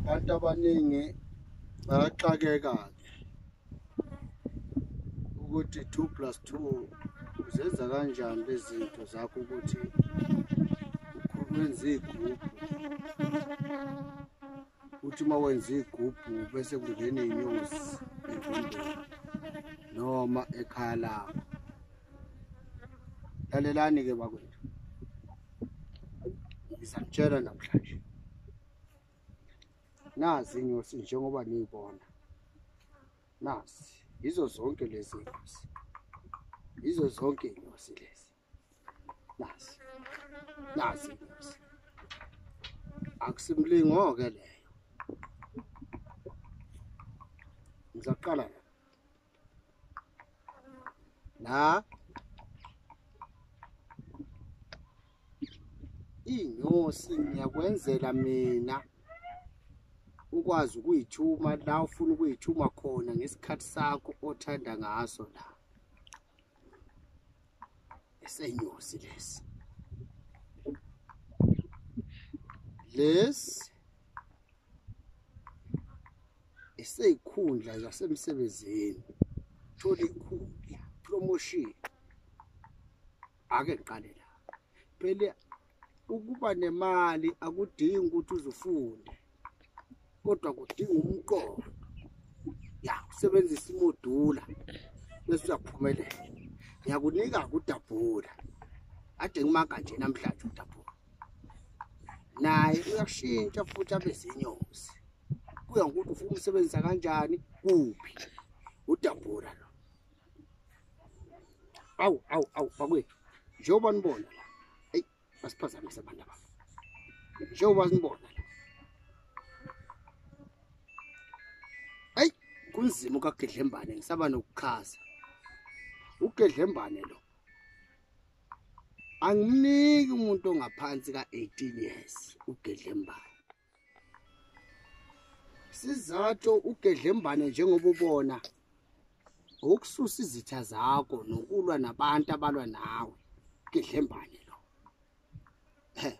Abantu abaningi bayaxakeka-ke ukuthi 2 plus 2 uzenza kanjani lezi zinto zakho ukuthi wenze iy'gubhu, uthi uma wenza iy'gubhu bese kungena iy'nyosi endumbeni noma ekhaya lakho. Lalelani-ke bakwethu, ngizanitshela namhlanje. Nazi inyosi njengoba niyibona, nazi yizo zonke lezi inyosi, yizo zonke inyosi lezi, nazi nazi inyosi. Akusimlingo-ke leyo. Ngizaqala la la inyosi ngiyakwenzela mina ukwazi ukuyithuma la ufuna ukuyithuma khona ngesikhathi sakho othanda ngaso la. Esenyosi lesi lesi eseyikhundla zasemsebenzini, thola ikhundla, promotion. Ake ngiqale la. Phela ukuba nemali akudingi ukuthi uzufunde, kodwa kudinga umqondo. Ya, usebenzisa imodula bese uyaphumelela. Ngiyakunika udabhula, ade ngimaka nje namhlanje udabhula naye uyashintsha futhi abe zinyosi, kuya ngokuthi ufuna umsebenzisa kanjani kuphi. Udabhula lo. Awu awu awu bakwethu, njengoba nibona la, eyi basiphazamise abantu ababa, njengoba nibona la, eyi kunzima ukagedlembane, ngisaba nokuchaza. Ugedlembane lo angimniki umuntu ongaphansi ka-18 years ugedlembane. Sizathu ugedlembane njengoba ubona ukususa izitha zakho nokulwa nabantu abalwa nawe. Ugedlembane lo,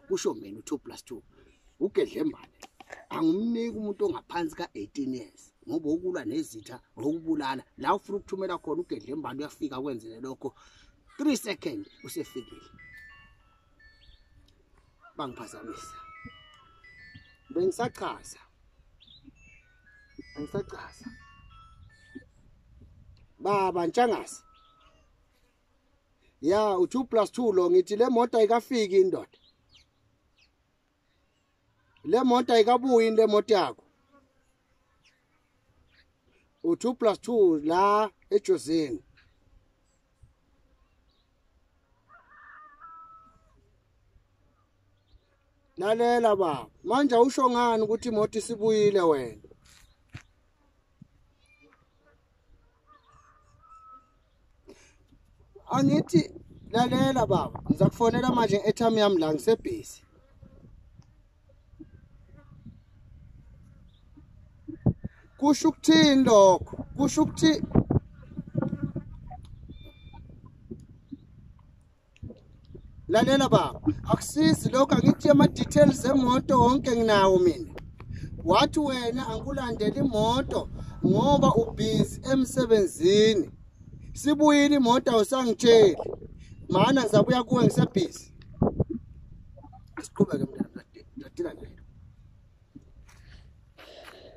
kusho mina u2 plus 2. Ugedlembane angumniki umuntu ongaphansi ka-18 years ngoba ukulwa nezitha, okubulala la ufuna ukuthumela khona ugedlembane uyafika kwenzele lokho 3 seconds usefikile. Bangiphazamisa, bengisachaza angisachaza baba Ntshangase. Ya, u2 plus 2 lo, ngithi le moto ayikafiki indoda, le moto ayikabuyi le moto yakho. U2 plus 2 la eJozini. Lalela baba, manje awusho ngani ukuthi imoto isibuyile wena? Angithi lalela baba, ngizakufonela manje nge-airtime yami la, ngisebhizi. Kusho ukuthini lokho? Kusho ukuthi lalela baba, akusizi lokho, angithi ama-details emoto wonke nginawo mina. Wathi wena angikulandela imoto ngoba ubhizi emsebenzini. Sibuyile imoto awusangitsheli. Mana ngizabuya kuwe ngisebhizi. Siqhubeke mntana, dadila naye.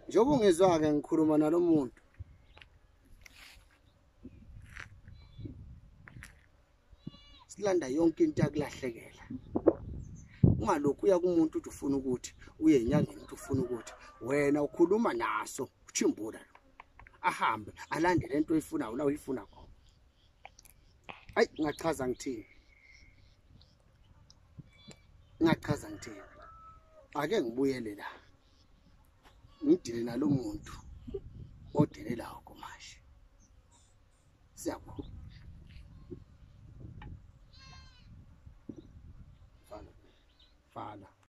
Njengoba ungizwa-ke ngikhuluma nalo muntu. Silanda yonke into yakulahlekela. Ungalokhu uya kumuntu uthi ufuna ukuthi, uye enyangeni uthi ufuna ukuthi, wena ukhuluma naso uchimbula lo. Ahambe alandele into oyifunayo la uyifuna khona. Ayi ngachaza ngithini? Ngachaza ngithini? Ake ngibuyele la. Ngidile nalo muntu odelelayo manje. Siyabonga. Fala. Fala.